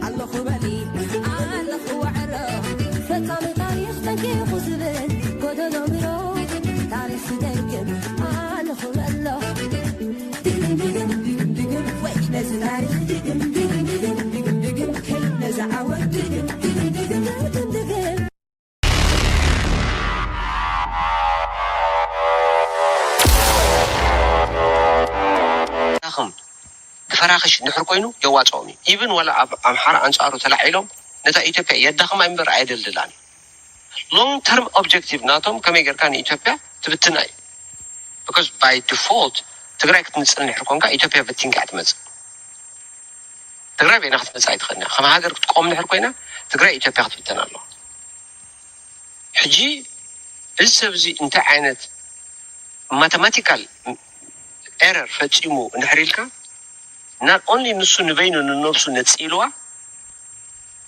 ኣለኹ በሊ ኣለኹ ዋዕሮ ፈጻሚ ታሪኽ ተንኪፉ ዝብል ጎደሎ ምሮ ታሪኽ ዝደግም ኣለኹ በሎ ድግም ድግም ድግም ድግም ወይ ነዚ ታሪኽ ድግም ድግም ድግም ድግም ድግም ከይ ነዚ ዓወት ድግም ድግም ድግም ድግም ድግም ዳኽም ክፈራኽሽ እንድሕር ኮይኑ የዋፅኦም እዩ። ኢቭን ዋላ ኣብ ኣምሓራ ኣንፃሩ ተላዒሎም ነታ ኢትዮጵያ የዳኽማ እምበር ኣየደልድላን እዩ። ሎንግ ተርም ኦብጀክቲቭ ናቶም ከመይ ጌርካ ንኢትዮጵያ ትብትና እዩ። Because by default ትግራይ ክትምፅእ እንድሕር ኮንካ ኢትዮጵያ በቲንካ እያ ትመፅእ። ትግራይ በይና ክትመፅእ ኣይትኽእልን እያ። ከም ሃገር ክትቆም እንድሕር ኮይና ትግራይ ኢትዮጵያ ክትብተን ኣለዋ። ሕጂ እዚ ሰብ እዚ እንታይ ዓይነት ማተማቲካል ኤረር ፈፂሙ እንድሕር ኢልካ not only ንሱ ንበይኑ ንነብሱ ነፂልዋ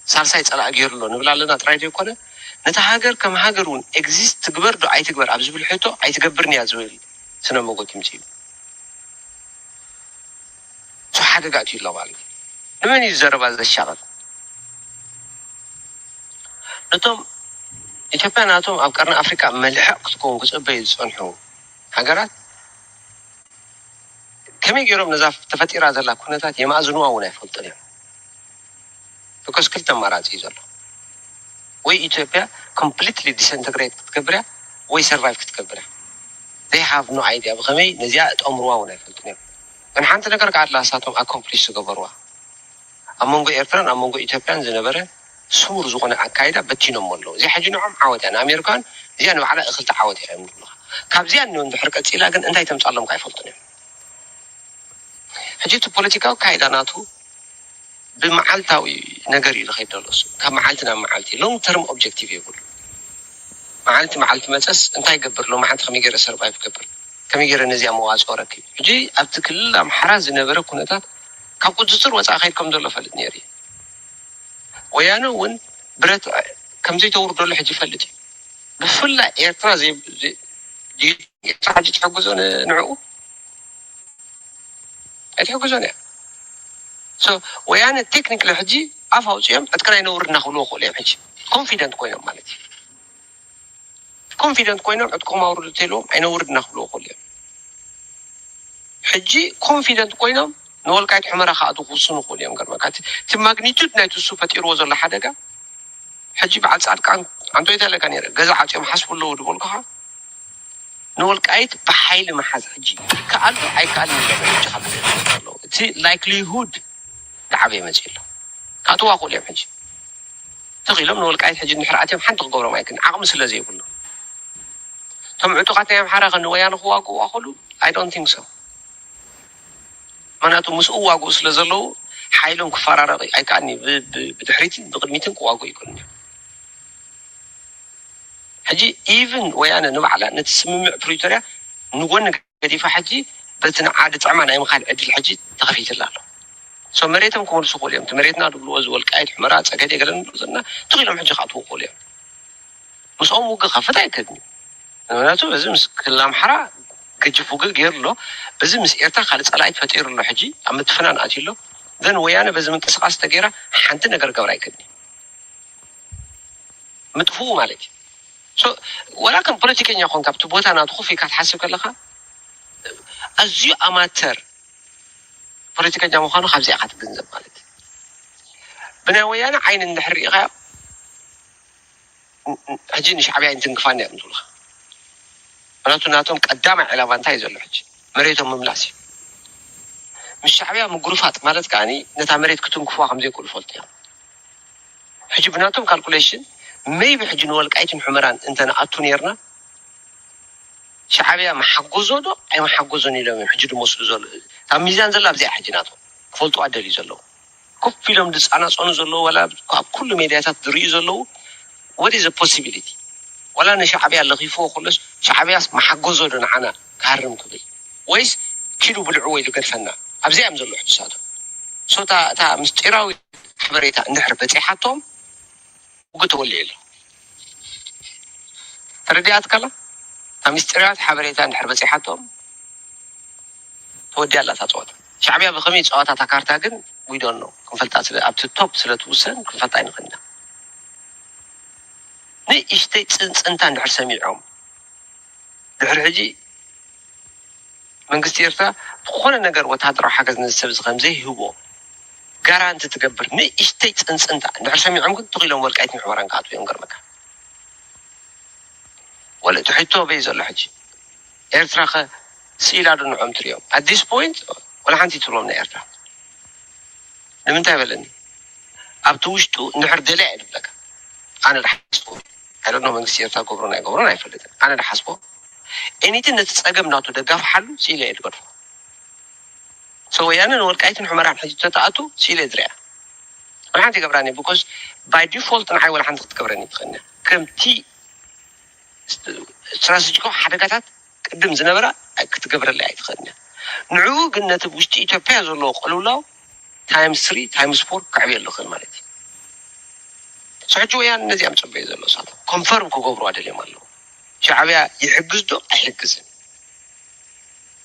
ሳልሳይ ፀላእ ገይሩ ኣሎ ንብል ኣለና ጥራይ ዘይኮነ ነታ ሃገር ከም ሃገር እውን ኤግዚስት ትግበር ዶ ኣይትግበር ኣብ ዝብል ሕቶ ኣይትገብርን እያ ዝብል ስነ መጎት ይምፅእ እዩ። እሱ ሓደጋ እትዩ ኣሎ ማለት እዩ። ንመን እዩ ዘረባ ዘሻቕል? ነቶም ኢትዮጵያ ናቶም ኣብ ቀርኒ ኣፍሪካ መልሕቕ ክትከውን ክፅበዩ ዝፀንሑ ሃገራት ከመይ ገይሮም ነዛ ተፈጢራ ዘላ ኩነታት የማእዝንዋ እውን ኣይፈልጡን እዮም። ብኮስ ክልተ ኣማራፂ እዩ ዘሎ። ወይ ኢትዮጵያ ኮምፕሊትሊ ዲሰንተግሬት ክትገብር እያ ወይ ሰርቫይቭ ክትገብር እያ። They have no idea ብኸመይ ነዚኣ እጠምርዋ እውን ኣይፈልጡን እዮም። ግን ሓንቲ ነገር ከዓ ኣላ እሳቶም ኣኮምፕሊሽ ዝገበርዋ ኣብ መንጎ ኤርትራን ኣብ መንጎ ኢትዮጵያን ዝነበረ ስሙር ዝኾነ ኣካይዳ በቲኖሞ ኣለዉ። እዚኣ ሕጂ ንዖም ዓወት እያ። ንኣሜሪካን እዚኣ ንባዕላ እኽልቲ ዓወት እያ እዮም ዝብሉኻ። ካብዚኣ እኒኦ እንድሕር ቀፂላ ግን እንታይ ተምፃሎም ከዓ ኣይፈልጡን እዮም። ሕጂ እቲ ፖለቲካዊ ኣካይዳ ናቱ ብመዓልታዊ ነገር እዩ ዝኸይድ ዘሎ እሱ ካብ መዓልቲ ናብ መዓልቲ ሎንግ ተርም ኦብጀክቲቭ የብሉ መዓልቲ መዓልቲ መፀስ እንታይ ገብር ሎ መዓልቲ ከመይ ገይረ ሰርቫይቭ ገብር ከመይ ገይረ ነዚኣ መዋፅኦ ረክብ ሕጂ ኣብቲ ክልል ኣምሓራ ዝነበረ ኩነታት ካብ ቁፅፅር ወፃኢ ከይድ ከም ዘሎ ፈልጥ ነይሩ እዩ ወያነ እውን ብረት ከምዘይተውርደሉ ሕጂ ይፈልጥ እዩ ብፍላይ ኤርትራ ኤርትራ ሕጂ ትሕግዞ ንዕኡ ኣይትሕግዞን እያ። ወያነ ቴክኒክሊ ሕጂ ኣፍ ኣውፅኦም ዕጥቅና ኣይነውርድ እናክብልዎ ክእሉ እዮም። ሕጂ ኮንፊደንት ኮይኖም ማለት እዩ። ኮንፊደንት ኮይኖም ዕጥቅኹም ኣውርዱ ተልዎም ኣይነውርድ እናክብልዎ ክእሉ እዮም። ሕጂ ኮንፊደንት ኮይኖም ንወልቃይት ሕመራ ከኣቱ ክውስኑ ክእሉ እዮም። ገርመካ እቲ ማግኒቱድ ናይቲ እሱ ፈጢርዎ ዘሎ ሓደጋ ሕጂ በዓል ፃድቃን ኣንቶይ ተለካ ነረ ገዛ ዓፅዮም ሓስቡ ኣለዉ ድበልኩኻ ንወልቃይት ብሓይሊ መሓዝ ሕጂ ይከኣል ዶ ኣይከኣልን ኢሎም ሕጂ ካብ ዝሪኦም ዘለዉ እቲ ላይክሊሁድ ዝዓበየ መፂኡ ኣሎ ካእትዋ ክእሉ እዮም ሕጂ ትኽ ኢሎም ንወልቃይት ሕጂ እንድሕር ኣትዮም ሓንቲ ክገብሮም ኣይክን ዓቕሚ ስለ ዘይብሉ እቶም ዕጡቓት ናይ ኣምሓራ ከ ንወያነ ክዋግኡ ኣኽእሉ I don't think so ምክንያቱ ምስኡ ዋግኡ ስለ ዘለዉ ሓይሎም ክፈራረቕ ኣይከኣልን እዩ ብድሕሪትን ብቅድሚትን ክዋግኡ ይክእሉን እዮም ሕጂ ኢቭን ወያነ ንባዕላ ነቲ ስምምዕ ፕሪቶርያ ንጎኒ ገዲፋ ሕጂ በቲ ንዓዲ ጥዕማ ናይ ምኻድ ዕድል ሕጂ ተኸፊትላ ኣሎ ሶ መሬቶም ክመልሱ ክእሉ እዮም እቲ መሬትና ዝብልዎ እዚ ወልቃይት ሕመራ ፀገዴ ገለ ንብሎ ዘለና ትኽኢሎም ሕጂ ክኣትዉ ክእሉ እዮም ምስኦም ውግእ ክኸፍት ኣይክእልን እዩ ምክንያቱ በዚ ምስ ክልል ኣምሓራ ገጅፍ ውግእ ገይሩ ኣሎ በዚ ምስ ኤርትራ ካልእ ፀላኢ ፈጢሩ ኣሎ ሕጂ ኣብ ምትፍናን ኣትዩ ኣሎ ግን ወያነ በዚ ምንቅስቃስ ተገይራ ሓንቲ ነገር ገብራ ኣይክእልን እዩ ምጥፍኡ ማለት እዩ So ወላ ከም ፖለቲከኛ ኮንካ ኣብቲ ቦታ ናቱ ኮፍ ኢልካ ትሓስብ ከለካ ኣዝዩ ኣማተር ፖለቲከኛ ምዃኑ ካብዚኣ ኢኻ ትግንዘብ ማለት እዩ ብናይ ወያነ ዓይኒ እንድሕር ርኢኻዮ ሕጂ ንሻዕብያ ኣይንትንክፋን እዮም ዝብሉኻ ምክንያቱ ናቶም ቀዳማይ ዕላማ እንታይ እዩ ዘሎ ሕጂ መሬቶም ምምላስ እዩ ምስ ሻዕብያ ምጉርፋጥ ማለት ከዓ ነታ መሬት ክትንክፍዋ ከምዘይክእሉ ፈልጡ እዮም ሕጂ ብናቶም ካልኩሌሽን maybe ሕጂ ንወልቃይትን ሑመራን እንተንኣቱ ነርና ሻዕብያ መሓጎዞ ዶ ኣይመሓጎዞን ኢሎም እዮም ሕጂ ድመስሉ ዘሎ እታ ሚዛን ዘላ ኣብዚኣ ሕጂ ናቶም ክፈልጡ ኣደልዩ ዘለዉ ኮፍ ኢሎም ዝፃናፀኑ ዘለዉ ወላ ኣብ ኩሉ ሜድያታት ዝርእዩ ዘለዉ what is possibility ዋላ ንሻዕብያ ለኺፍዎ ከሎስ ሻዕብያስ መሓጎዞ ዶ ንዓና ክሃርም ክብል ወይስ ኪዱ ብልዕዎ ኢሉ ገድፈና ኣብዚኣ እዮም ዘለዉ ሕጂ ሳቶም so እታ ምስጢራዊ ሓበሬታ እንድሕር በፂሓቶም ውግእ ተወሊዑ ኣሎ ተረዲኣትካላ እታ ምስጢራዊት ሓበሬታ እንድሕር በፂሓቶም ተወዲኣ ኣላ እታ ፀወታ ሻዕብያ ብከመይ ፀወታ እታ ካርታ ግን we don't know፣ ክንፈልጣ ስለ ኣብቲ ቶፕ ስለ ትውሰን ክንፈልጣ ኣይንኽእልና። ንእሽተይ ጽንጽንታ እንድሕር ሰሚዖም ድሕሪ ሕጂ መንግስቲ ኤርትራ ዝኾነ ነገር ወታደራዊ ሓገዝ ነዚ ሰብ እዚ ከም ዘይህቦ ጋራንቲ ትገብር ንእሽተይ ጽንጽንታ እንድሕር ሰሚዖም ግን ትኽኢሎም ወልቃይትን ሕመራን ክኣትዉ እዮም። ገርመካ ወለ እቲ ሕቶ በይ ዘሎ ሕጂ ኤርትራ ከ ስኢላ ዶ ንዖም ትሪኦም? At this point ወላ ሓንቲ ትብሎም ናይ ኤርትራ ንምንታይ በለኒ ኣብቲ ውሽጡ እንድሕር ደልያ እየ ዝብለካ። ኣነ ዝሓስቦ ኣይደኖ መንግስቲ ኤርትራ ገብሮን ኣይገብሮን ኣይፈልጥን። ኣነ ዝሓስቦ ኤኒትን ነቲ ጸገም ናቱ ደጋፍ ሓሉ ስኢለ እየ ዝገድፎ። So ወያነ ንወልቃይትን ሕመራን ሕጂ ተተኣቱ ስኢለ ዝርያ ወላ ሓንቲ ይገብራኒ። Because by default ንዓይ ወላ ሓንቲ ክትገብረኒ ትኽእልና ከምቲ ስትራቴጂካዊ ሓደጋታት ቅድም ዝነበራ ክትገብረለይ ኣይትኽእልን እያ። ንዕኡ ግን ነቲ ውሽጢ ኢትዮጵያ ዘለዎ ቅልውላው ታይምስ ስሪ ታይምስ ፎር ከዕብየሉ ይኽእል ማለት እዩ። ሕጂ ወያነ ነዚኣም ጽበዩ ዘሎ እሳቶም ኮንፈርም ክገብሩ ኣደልዮም ኣለዉ። ሻዕብያ ይሕግዝ ዶ ኣይሕግዝን?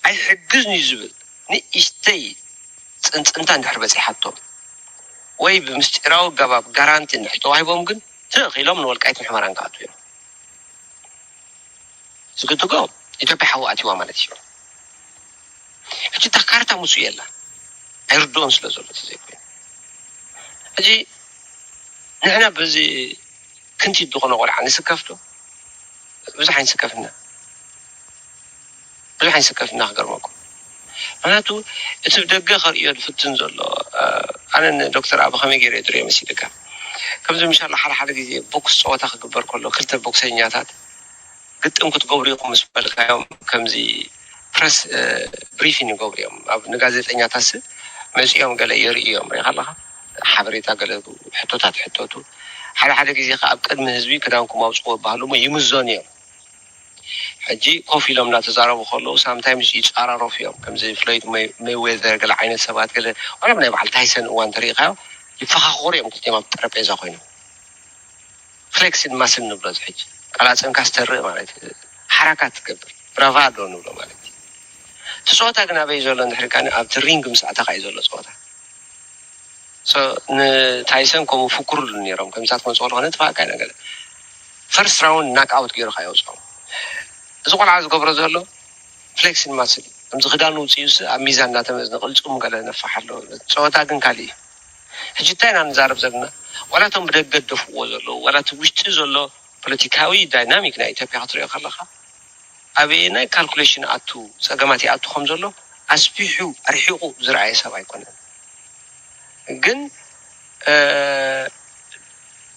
ኣይሕግዝን እዩ ዝብል ንእሽተይ ጽንጽንታ እንድሕር በጺሓቶም ወይ ብምስጢራዊ ኣገባብ ጋራንቲ እንድሕር ተዋሂቦም ግን ትኽ ኢሎም ንወልቃይትን ሕመራን ክኣትዉ እዮም። ዝግድጎ ኢትዮጵያ ሓዊ ኣትዋ ማለት እዩ። ሕጂ እታ ካርታ ምስኡ የላ ኣይርድኦን ስለ ዘሎ ተዘይኮይኑ ሕጂ ንሕና በዚ ክንቲት ዝኾነ ቆልዓ ንስከፍ ዶ? ብዙሕ ኣይንስከፍና ብዙሕ ኣይንስከፍና ክገርመኩም። ምክንያቱ እቲ ብደገ ከርእዮ ዝፍትን ዘሎ ኣነ ንዶክተር ኣበ ከመይ ገይረ ድርዮ መሲልካ ከምዚ ምሻላ ሓደ ሓደ ግዜ ቦክስ ፀወታ ክግበር ከሎ ክልተ ቦክሰኛታት ግጥም ክትገብሩ ኢኹም ምስ በልካዮም ከምዚ ፕረስ ብሪፊን ይገብሩ እዮም። ኣብ ንጋዜጠኛታትስ መፂኦም ገለ የርእዩ እዮም። ሪኢኻ ኣለኻ ሓበሬታ ገለ ሕቶታት ሕተቱ። ሓደ ሓደ ግዜ ከ ኣብ ቅድሚ ህዝቢ ክዳንኩም ኣውፅዎ ይበሃሉ እሞ ይምዘኑ እዮም። ሕጂ ኮፍ ኢሎም እናተዛረቡ ከለዉ ሳምታይምስ ይፃራረፉ እዮም። ከምዚ ፍሎይድ ሜይዌዘር ገለ ዓይነት ሰባት ገለ ዋላ ናይ በዓል ታይሰን እዋን ተሪኢኻዮ ይፈኻኸሩ እዮም ክልቲኦም ኣብ ጠረጴዛ ኮይኖም። ፍሌክስን ማስል ንብሎ እዚ ሕጂ ቀላፅንካ ዝተርእ ማለት ሓራካት ትገብር ብራቫዶ ንብሎ ማለት እዩ። እቲ ፀወታ ግን ኣበይ ዘሎ እንድሕር ካኒ ኣብቲ ሪንግ ምስ ኣተኻ እዩ ዘሎ ፀወታ። ንታይሰን ከምኡ ፍኩርሉ ነይሮም ከምሳት መፅኦ ዝኾነ ትፋቃ ነገር ፈርስት ራውንድ ናክኣውት ገይሩ ካየውፅኦም። እዚ ቆልዓ ዝገብሮ ዘሎ ፍሌክስን ማስል ከምዚ ክዳኑ ውፅኡ ስ ኣብ ሚዛን እናተመዝነ ቅልፁም ገለ ነፋሕ ኣሎ። ፀወታ ግን ካሊእ እዩ። ሕጂ እንታይ ኢና ንዛረብ ዘለና? ዋላ እቶም ብደገ ደፍዎ ዘለዉ ዋላ እቲ ውሽጢ ዘሎ ፖለቲካዊ ዳይናሚክ ናይ ኢትዮጵያ ክትሪኦ ከለካ ኣበየናይ ካልኩሌሽን ኣቱ ፀገማት ይኣቱ ከም ዘሎ ኣስፊሑ ኣርሒቑ ዝረኣየ ሰብ ኣይኮነን። ግን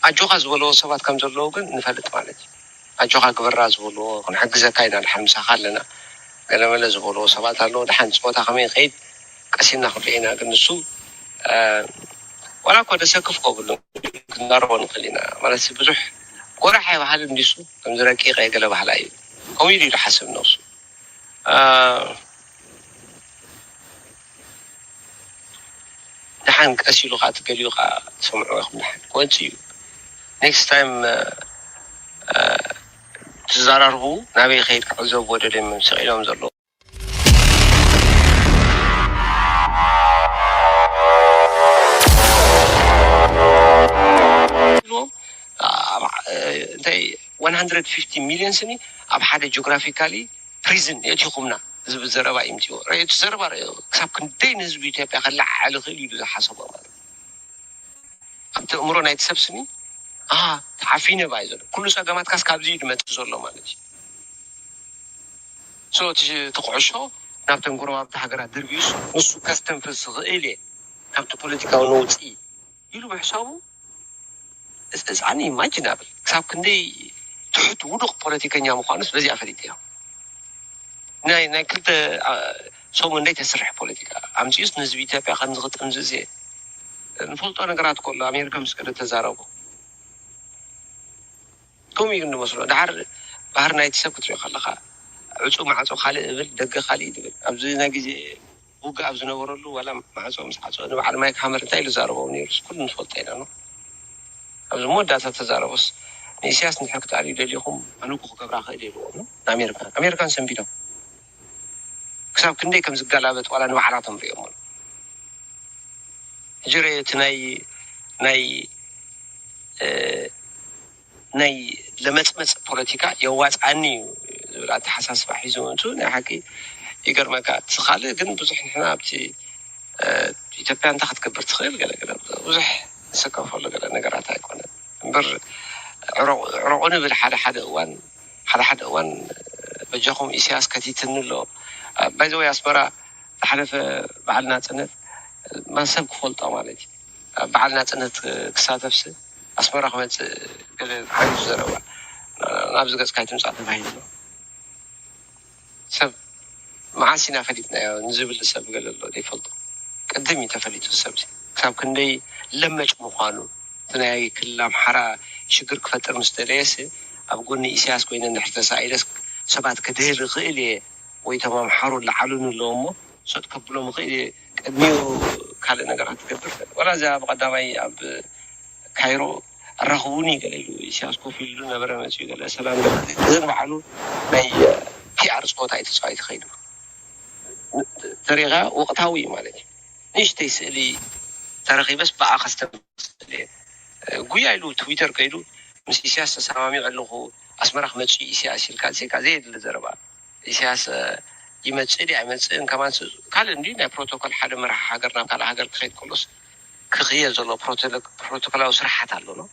ኣጆኻ ዝበለዎ ሰባት ከም ዘለዉ ግን ንፈልጥ ማለት እዩ። ኣጆኻ ግበራ ዝበልዎ ክንሕግዘካ ኢና ድሓን ምሳኻ ኣለና ገለመለ ዝበልዎ ሰባት ኣለዉ። ድሓን ፀወታ ከመይ ከይድ ቀሲና ክንርኢ ኢና። ግን ንሱ ዋላ እኮ ደሰክፍ ከብሉ ክንዛረቦ ንኽእል ኢና ማለት ብዙሕ ጎራሕ ኣይበሃልን እንዲሱ ከምዚ ረቂቀ ገለ ባህላ እዩ ከምኡ ኢሉ ኢሉ ሓስብ ነብሱ። ደሓን ቀስ ኢሉ ከዓ ትገሊኡ ከዓ ትሰምዑ ኢኹም። ደሓን ክወፅእ እዩ። ኔክስት ታይም ትዘራርቡ ናበይ ከይድ ክዕዘቡ ወደደ ስቕ ኢሎም ዘለዉ። እንታይ one hundred fifty ሚሊዮን ስኒ ኣብ ሓደ ጂኦግራፊካሊ ፕሪዝን የእቲኹምና ዝብል ዘረባ እዩ ምፅዎ። ርእዮ እቲ ዘረባ ርእዮ ክሳብ ክንደይ ንህዝቢ ኢትዮጵያ ከለዓዕል ይኽእል ኢሉ ዝሓሰቦ ማለት ኣብቲ እምሮ ናይቲ ሰብ ስኒ ኣሃ ተዓፊነ ባይ ዘሎ ኩሉ ፀገማትካስ ካብዚ እዩ ዝመፅእ ዘሎ ማለት እዩ። ሶ እቲ ኩዕሾ ናብተን ጎረባብቲ ሃገራት ድርቢዩስ ንሱ ከስተንፍስ ዝኽእል እየ ካብቲ ፖለቲካዊ ነውፂ ኢሉ ብሕሳቡ እፃኒ ኢማጅን ኣብል ክሳብ ክንደይ ትሑት ውዱቕ ፖለቲከኛ ምዃኑስ በዚኣ ፈሊጥ እያ። ናይ ናይ ክልተ ሰሙን ናይ ተስርሕ ፖለቲካ ኣምፅኡስ ንህዝቢ ኢትዮጵያ ከምዚ ክጥምዝዝ እየ። ንፈልጦ ነገራት ከሎ ኣሜሪካ ምስ ከደ ተዛረቡ ከምኡ እዩ ንመስሎ። ድሓር ባህር ናይቲ ሰብ ክትሪኦ ከለካ ዕፁ ማዕፆ ካልእ እብል ደገ ካልእ እዩ ዝብል ኣብዚ ናይ ግዜ ውግእ ኣብ ዝነበረሉ ዋላ ማዕፆ ምስ ዓፀወ ንበዓል ማይክ ሃመር እንታይ ኢሉ ዛረቦም ነይሩስ ኩሉ ንፈልጦ ኢና ኖ ኣብዚ መወዳእታ ተዛረቦስ ንኢሳያስ እንድሕር ክትኣልዩ ደሊኹም ኣነ እኮ ክገብራ ክእል ኢልዎም ኖ ንኣሜሪካን ኣሜሪካን ሰንቢዶም ክሳብ ክንደይ ከም ዝገላበጥ ዋላ ንባዕላቶም ሪኦሞ ሕጂ ርእ እቲ ናይ ናይ ናይ ለመፅመፅ ፖለቲካ የዋፅኣኒ እዩ ዝብል ኣተሓሳስባ ሒዙ ምእንቱ ናይ ሓቂ ይገርመካ። እቲ ካልእ ግን ብዙሕ ንሕና ኣብቲ ኢትዮጵያ እንታይ ክትገብር ትኽእል ገለገለ ብዙሕ ንስከፈሉ ገለ ነገራት ኣይኮነን እምበር ዕረቑ ንብል ሓደ ሓደ እዋን ሓደ ሓደ እዋን በጃኹም ኢሳያስ ከቲትኒ ኣሎ። ባይዘወይ ኣስመራ ዝሓለፈ በዓል ናፅነት ማን ሰብ ክፈልጦ ማለት እዩ። ኣብ በዓል ናፅነት ክሳተፍሲ ኣስመራ ክመፅእ ገለ ሓይሉ ዘረባ ናብዚ ገፅካ ኣይትምፃእ ተባሂሉ ኣሎ። ሰብ መዓስ ኢና ፈሊጥናዮ ንዝብል ሰብ ገለ ኣሎ ዘይፈልጦ ቅድም እዩ ተፈሊጡ። ሰብ ክሳብ ክንደይ ለመጭ ምዃኑ እቲ ናይ ክልል ኣምሓራ ሽግር ክፈጥር ምስ ደለየሲ ኣብ ጎኒ ኢሳያስ ኮይነ እንድሕር ተሳኢለስ ሰባት ክድህል ይኽእል እየ ወይ እቶም ኣምሓሩ ለዓሉን ኣለዎ እሞ ሰጥ ከብሎም ይኽእል እየ። ቅድሚኡ ካልእ ነገራት ትገብር ወላ እዚኣ ብቐዳማይ ኣብ ካይሮ ኣራኽቡኒ ገለ ኢሉ ኢሳያስ ኮፍ ኢሉ ነበረ መፅኡ ገለ ሰላም ገለ እዚ ንባዕሉ ናይ ፒኣር ፀወታ እዩ ተፃዋይቲ ከይዱ ተሪኻ ወቕታዊ እዩ ማለት እዩ። ንእሽተይ ስእሊ ተረኺበስ ብኣ ከስተምስል እየ ጉያ ኢሉ ትዊተር ከይዱ ምስ ኢሳያስ ተሰማሚዑ ኣለኹ ኣስመራ ክመፅእ ኢሳያስ ኢልካ ዜካ ዘየድሊ ዘረባ ኢሳያስ ይመፅእ ድዩ ኣይመፅእን ከማን ካልእ እንዲ ናይ ፕሮቶኮል ሓደ መራሒ ሃገር ናብ ካልእ ሃገር ክኸይድ ከሎስ ክኽየድ ዘሎ ፕሮቶኮላዊ ስራሓት ኣሎ ነው።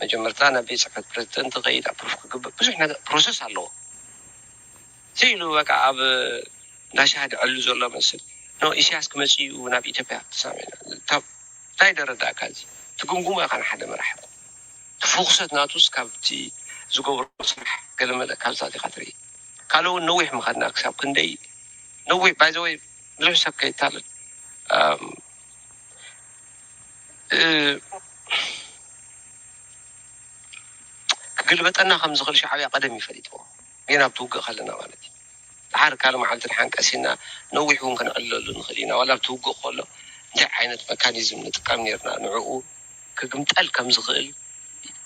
መጀመርታ ናብ ቤት ፅሕፈት ፕሬዚደንት ከይድ ኣፕሩፍ ክግብእ ብዙሕ ነገር ፕሮሰስ ኣለዎ። ስኢሉ በቃ ኣብ እንዳሻሃ ድዕሉ ዘሎ መስል ኖ ኢሳያስ ክመፅእ እዩ ናብ ኢትዮጵያ ተሳሚዕና እንታይ ደረዳእካ እዚ ትግምግሞ ኢኻ ንሓደ መራሒ ትፉክሰት ናቱስ ካብቲ ዝገብሮ ስራሕ ገለመለ ካብዛ ዲኻ ትርኢ ካልእ እውን ነዊሕ ምኸድና ክሳብ ክንደይ ነዊሕ ባይዘወይ ብዙሕ ሰብ ከይታለል ክግልበጠና ከም ዝኽእል ሻዕብያ ቀደም ይፈሊጥዎ ግን ኣብ ትውግእ ከለና ማለት እዩ። ድሓር ካልእ መዓልቲ ድሓን ቀሲና ነዊሕ እውን ክንዕለሉ ንኽእል ኢና ዋላ ኣብ ትውግእ ከሎ እንታይ ዓይነት መካኒዝም ንጥቀም ነርና ንዕኡ ክግምጠል ከም ዝኽእል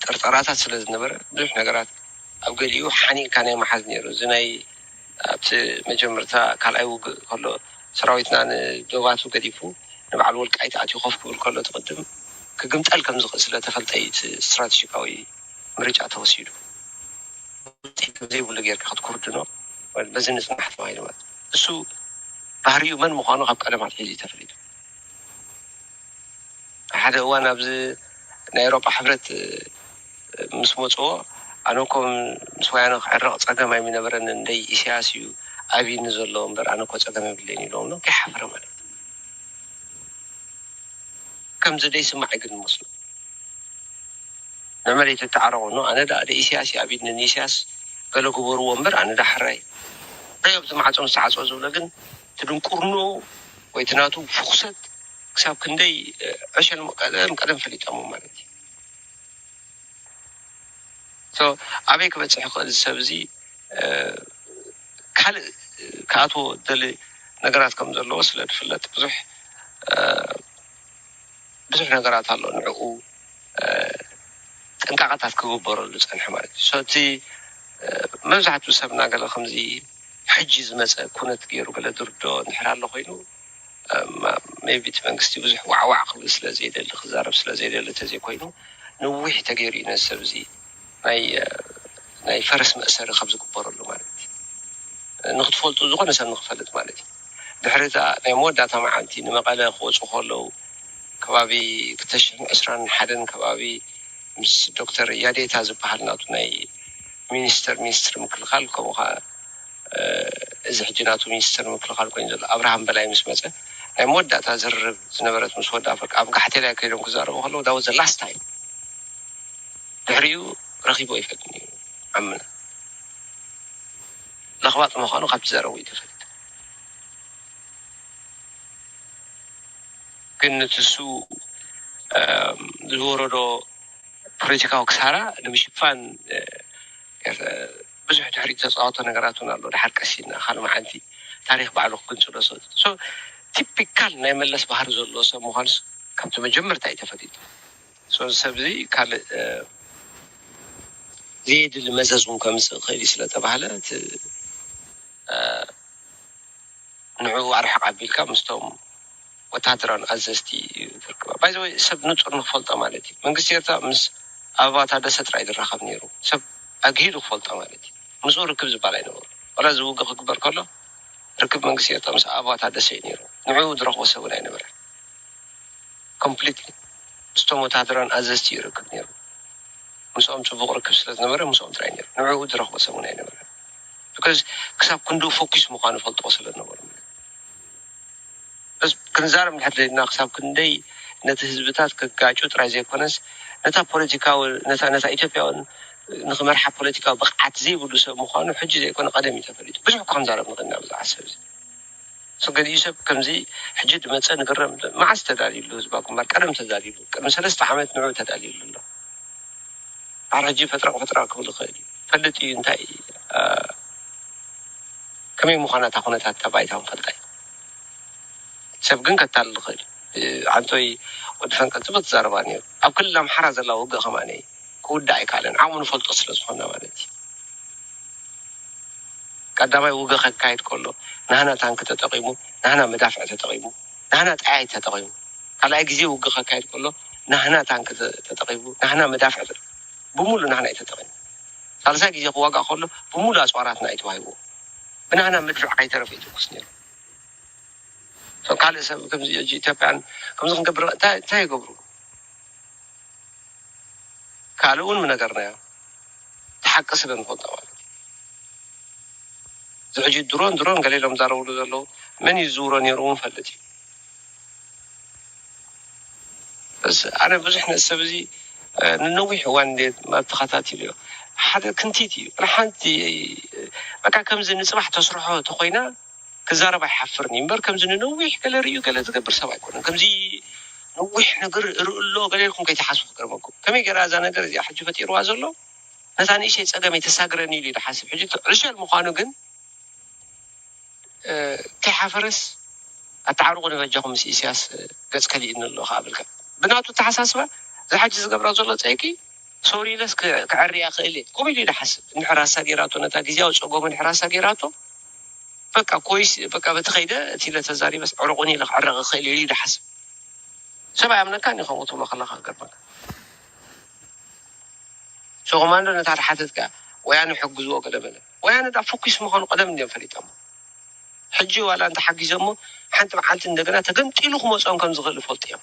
ጥርጠራታት ስለ ዝነበረ ብዙሕ ነገራት ኣብ ገሊኡ ሓኒንካ ናይ መሓዝ ነይሩ እዚ ናይ ኣብቲ መጀመርታ ካልኣይ ውግእ ከሎ ሰራዊትና ንዶባቱ ገዲፉ ንበዓል ወልቃይት ኣትዩ ኮፍ ክብል ከሎ ትቕድም ክግምጠል ከም ዝኽእል ስለተፈልጠ እዩ እቲ ስትራቴጂካዊ ምርጫ ተወሲዱ። ዘይብሉ ጌርካ ክትኩርድኖ በዚ ንፅናሕ ተባሂሉ ማለት እሱ ባህሪኡ መን ምዃኑ ካብ ቀደም ኣትሒዙ ተፈሊጡ። ሓደ እዋን ኣብዚ ናይ ኤውሮጳ ሕብረት ምስ መፅዎ ኣነ እኮ ምስ ወያነ ክዕረቕ ፀገም ኣይምነበረን እንደይ ኢሳያስ እዩ ኣብይኒ ዘሎ እምበር ኣነ እኮ ፀገም የብለይን ኢሎም ነው ከይሓፈረ ማለት ከምዚ ደይ ስማዕ ግን መስሎ ንመሬት ተዓረቑ ነው ኣነ ዳ ኢሳያስ እዩ ኣብይኒ ንኢሳያስ ገለ ግበርዎ እምበር ኣነ ዳ ሕራይ እንታይ ኣብቲ ማዕፆ ምስ ተዓፅኦ ዝብሎ ግን ትድንቁርኖ ወይ ትናቱ ፍኩሰት ክሳብ ክንደይ ዕሸል ቀደም ቀደም ፈሊጠሞ ማለት እዩ። ኣበይ ክበፅሕ ይኽእል ሰብ እዚ ካልእ ክኣትዎ ደሊ ነገራት ከም ዘለዎ ስለ ዝፍለጥ ብዙሕ ብዙሕ ነገራት ኣሎ ንዕኡ ጥንቃቐታት ክግበረሉ ፀንሐ ማለት እዩ። እቲ መብዛሕትኡ ሰብ እናገለ ከምዚ ሕጂ ዝመፀ ኩነት ገይሩ ገለ ድርዶ እንድሕር ኣሎ ኮይኑ maybe እቲ መንግስቲ ብዙሕ ዋዕዋዕ ክብል ስለ ዘይደሊ ክዛረብ ስለ ዘይደሊ ተዘይኮይኑ ነዊሕ ተገይሩ እዩ ነዚ ሰብ እዚ ናይ ናይ ፈረስ መእሰሪ ካብ ዝግበረሉ ማለት እዩ። ንክትፈልጡ ዝኾነ ሰብ ንክፈልጥ ማለት እዩ። ድሕሪ እታ ናይ መወዳእታ መዓልቲ ንመቐለ ክወፁ ከለዉ ከባቢ ክልተ ሽሕን ዕስራን ሓደን ከባቢ ምስ ዶክተር ያዴታ ዝበሃል ናቱ ናይ ሚኒስተር ሚኒስትሪ ምክልኻል ከምኡ ከዓ እዚ ሕጂ ናቱ ሚኒስተር ምክልኻል ኮይኑ ዘሎ ኣብርሃም በላይ ምስ መፀ ናይ መወዳእታ ዝርርብ ዝነበረት ምስ ወዲ ኣፈወርቂ ኣብ ጋሕቴላይ ከይዶም ክዛረቡ ከለዉ that was the last time ድሕሪኡ ረኺቦ ይፈልጥኒ እዩ ዓምና ለኽባጥ ምዃኑ ካብቲ ዘረቡ እዩ ተፈሊጡ። ግን ንትሱ ዝወረዶ ፖለቲካዊ ክሳራ ንምሽፋን ብዙሕ ድሕሪት ተፃወቶ ነገራት እውን ኣሎ። ድሓር ቀሲና ካልእ መዓልቲ ታሪክ ባዕሉ ክግንፅሎ ሰ ቲፒካል ናይ መለስ ባህሪ ዘለዎ ሰብ ምኳኑስ ካብቲ መጀመርታ እዩ ተፈሊጡ። እዚ ሰብ እዚ ካልእ ዘየድሊ መዘዝ እውን ከምፅእ ይኽእል እዩ ስለተባህለ ንዕኡ ኣርሕቕ ኣቢልካ ምስቶም ወታደራውን ኣዘዝቲ እዩ ዝርከባ። ባይዘወይ ሰብ ንፁር ንክፈልጦ ማለት እዩ። መንግስቲ ኤርትራ ምስ ኣበባ ታደሰ ጥራይ ዝራኸብ ነይሩ። ሰብ ኣግሂዱ ክፈልጦ ማለት እዩ። ምስኡ ርክብ ዝበሃል ኣይነበሩ። ዋላ ዝውግእ ክግበር ከሎ ርክብ መንግስቲ ኤርትራ ምስ ኣበባ ታደሰ እዩ ነይሩ። ንዕኡ ዝረኽቦ ሰብ እውን ኣይነበረ። ኮምፕሊትሊ ምስቶም ወታደራውን ኣዘዝቲ ይርክብ ነይሩ። ምስኦም ፅቡቕ ርክብ ስለ ዝነበረ ምስኦም ጥራይ ነይሩ። ንዕኡ ዝረኽቦ ሰብ እውን ኣይነበረ። ቢካዝ ክሳብ ክንድኡ ፎኪስ ምዃኑ ፈልጥዎ ስለ ዝነበሩ ማለት እዩ። በስ ክንዛረብ እንድሕር ደሊና ክሳብ ክንደይ ነቲ ህዝብታት ከጋጩ ጥራይ ዘይኮነስ ነታ ፖለቲካዊ ነታ ነታ ኢትዮጵያ እውን ንክመርሓ ፖለቲካዊ ብቕዓት ዘይብሉ ሰብ ምዃኑ ሕጂ ዘይኮነ ቀደም እዩ ተፈሊጡ። ብዙሕ እኳ ክንዛረብ ንኽእል ኢና ብዛዕባ ሰብ እዚ። ገሊኡ ሰብ ከምዚ ሕጂ ድመፀ ንግረም። መዓስ ተዳልዩሉ ህዝባዊ ግንባር? ቀደም ተዳልዩሉ። ቅድሚ ሰለስተ ዓመት ንዑ ተዳልዩሉ ኣሎ። ባር ሕጂ ፈጥራ ፈጥራ ክብል ይኽእል እዩ። ፈልጥ እዩ እንታይ ከመይ ምዃና እታ ኩነታት እታ ባይታ ንፈልጣ እዩ። ሰብ ግን ከታልል ይኽእል እዩ። ዓንቶይ ወዲ ፈንቅል ጽቡቅ ትዛረባ ነይሩ። ኣብ ክልል ኣምሓራ ዘላ ውግእ ከማነ ክውዳእ ኣይከኣለን። ዓቕሙ ንፈልጦ ስለ ዝኾንና ማለት እዩ። ቀዳማይ ውግእ ከካይድ ከሎ ናህና ታንክ ተጠቂሙ፣ ናህና መዳፍዕ ተጠቂሙ፣ ናህና ጠያይት ተጠቂሙ። ካልኣይ ግዜ ውግእ ከካይድ ከሎ ናህና ታንክ ተጠቂሙ፣ ናህና መዳፍዕ ብምሉ ናህና እዩ ተጠቂሙ። ሳልሳይ ግዜ ክዋጋእ ከሎ ብምሉ ኣፅዋራትና እዩ ተዋሂብዎ። ብናህና መድፍዕ ከይተረፈ እዩ ትኩስ ነይሩ። ካልእ ሰብ ከምዚ ሕጂ ኢትዮጵያን ከምዚ ክንገብር እንታይ ይገብሩ? ካልእ እውን ምነገርናዮ። እቲ ሓቂ ስለ ንፈልጦ ማለት እዩ። እዚ ሕጂ ድሮን ድሮን ገለ ኢሎም ዛረብሉ ዘለዉ መን እዩ ዝዝውሮ ነይሩ እውን ፈልጥ እዩ። በስ ኣነ ብዙሕ ነዚ ሰብ እዚ ንነዊሕ እዋን እንደ ተኸታቲሉ እዩ። ሓደ ክንቲት እዩ። ንሓንቲ በቃ ከምዚ ንፅባሕ ተስርሖ ተኮይና ክዛረብ ኣይሓፍርን እዩ እምበር ከምዚ ንነዊሕ ገለ ርእዩ ገለ ዝገብር ሰብ ኣይኮነን። ከምዚ ነዊሕ ነገር ርእሎ ገለ ኢልኩም ከይትሓስቡ ክገርመኩም። ከመይ ገይራ እዛ ነገር እዚኣ ሕጂ ፈጢርዋ ዘሎ ነታ ንእሽተይ ጸገመይ ተሳግረኒ ኢሉ እዩ ዝሓስብ። ሕጂ ዕሸል ምዃኑ ግን ከይሓፈረስ ኣተዓርቑ ንበጃኹም ምስ ኢሳያስ ገጽ ከሊእኒ ኣሎ ከኣ ብልካ ብናቱ ኣተሓሳስባ እዚ ሕጂ ዝገብራ ዘሎ ጸይቂ ሶሪ ኢለስ ክዕርያ ክእል እየ ከምኡ ኢሉ ይሓስብ። እንድሕር ኣሳጊራቶ ነታ ግዜያዊ ጸገሙ እንድሕር ኣሳጊራቶ በቃ ኮይስ በቃ በቲ ከይደ እቲ ኢለ ተዛሪበስ ዕረቑኒ ኢለ ክዕረቕ ክእል እየ ኢሉ ይሓስብ። ሰብ ኣይኣምነካን እዩ ከምኡ ትብሎ ከለካ ክገርመካ። ሶ ኮማንዶ ነታ ተሓተትካ ወያነ ሕግዝዎ ገለ በለ። ወያነ ዳ ፎኪስ ምዃኑ ቀደም እንዲዮም ፈሊጦሞ። ሕጂ ዋላ እንተሓጊዞሞ ሓንቲ መዓልቲ እንደገና ተገንጢሉ ክመፅኦም ከም ዝኽእል ይፈልጡ እዮም።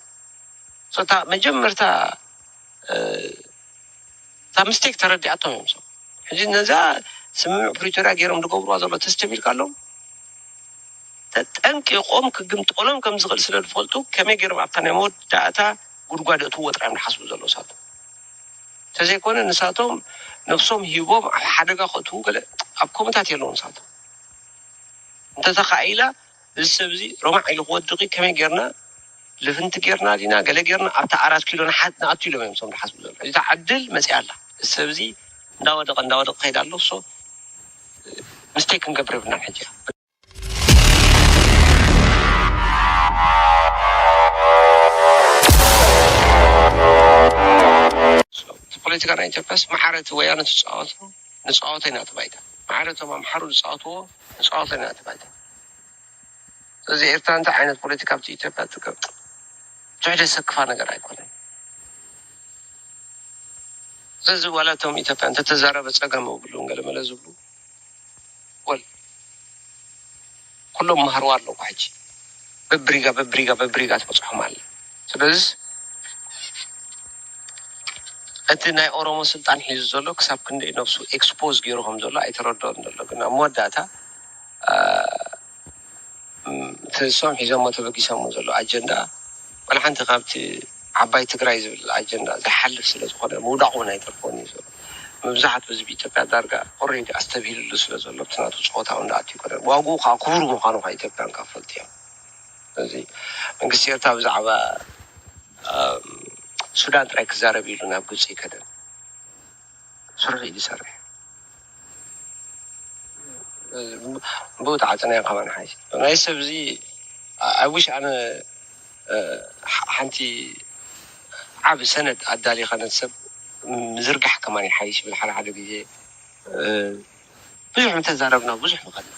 ሶ እታ መጀመርታ እታ ምስቴክ ተረዲኣቶም እዮም። ሶ ሕጂ ነዛ ስምምዕ ፕሪቶርያ ገይሮም ዝገብርዋ ዘሎ ተስተቢልካ ኣለዎም ተጠንቂቖም ክግምጠሎም ከም ዝኽእል ስለ ዝፈልጡ ከመይ ገይሮም ኣብታ ናይ መወዳእታ ጉድጓድ እትዎ ጥራዮም ዝሓስቡ ዘለዉ ንሳቶም እንተዘይኮነ ንሳቶም ነብሶም ሂቦም ኣብ ሓደጋ ከእትዉ ገለ ኣብ ኮምታት የለዉ ንሳቶም እንተተኻኢላ እዚ ሰብ እዚ ሮማዕ ኢሉ ክወድቂ ከመይ ጌርና ልፍንቲ ጌርና ዲና ገለ ጌርና ኣብታ ኣራት ኪሎ ንሓት ንኣቱ ኢሎም እዮም ሶም ዝሓስቡ ዘሎ እዚታ ዕድል መፅያ ኣላ እዚ ሰብ እዚ እንዳወደቀ እንዳወደቀ ከይዳ ኣሎ ሶ ምስቴክ ክንገብር የብልናን ሕጂ ፖለቲካ ናይ ኢትዮጵያስ ማዕረ እቲ ወያነ ትፃወቱ ንፃወቶ ኢና እቲ ባይታ ማዕረ እቶም ኣምሓሩ ዝፃወትዎ ንፃወቶ ኢና እቲ ባይታ ስለዚ ኤርትራ እንታይ ዓይነት ፖለቲካ ኣብቲ ኢትዮጵያ ትገብር ብዙሕ ደሰክፋ ነገር ኣይኮነን ስለዚ ዋላ እቶም ኢትዮጵያ እንተተዛረበ ፀገም ብሉ ገለመለ ዝብሉ ወል ኩሎም መሃርዋ ኣለዉ ሕጂ በብሪጋ በብሪጋ በብሪጋ ትበፅሖም ኣለ ስለዚ እቲ ናይ ኦሮሞ ስልጣን ሒዙ ዘሎ ክሳብ ክንደይ ነብሱ ኤክስፖዝ ገይሩ ከም ዘሎ ኣይተረድኦን ዘሎ ግን ኣብ መወዳእታ እቲ እሶም ሒዞሞ ተበጊሶሞ ዘሎ ኣጀንዳ ዋላ ሓንቲ ካብቲ ዓባይ ትግራይ ዝብል ኣጀንዳ ዝሓልፍ ስለ ዝኾነ ምውዳቑ እውን ኣይተርፎን እዩ ዘሎ። መብዛሕትኡ ህዝቢ ኢትዮጵያ ዳርጋ ኦሬዲ ኣስተብሂልሉ ስለ ዘሎ ብቲ ናቱ ፆታ እውን ደኣቱ ይኮነ ዋግኡ ከዓ ክቡር ምዃኑ ከዓ ኢትዮጵያን ከዓ ፈልጥዮም። ስለዚ መንግስቲ ኤርትራ ብዛዕባ ሱዳን ጥራይ ክዛረብ ኢሉ ናብ ግብፂ ይከደን ስርሑ እዩ ዝሰርሕ። ብኡ ተዓፀናዮ ከማን ሓይሽ ናይ ሰብ እዚ ኣዊሽ ኣነ ሓንቲ ዓብ ሰነድ ኣዳሊኻ ነቲ ሰብ ምዝርጋሕ ከማን ይሓይሽ ብል ሓደ ሓደ ግዜ ብዙሕ ምተዛረብና ብዙሕ ምኸድና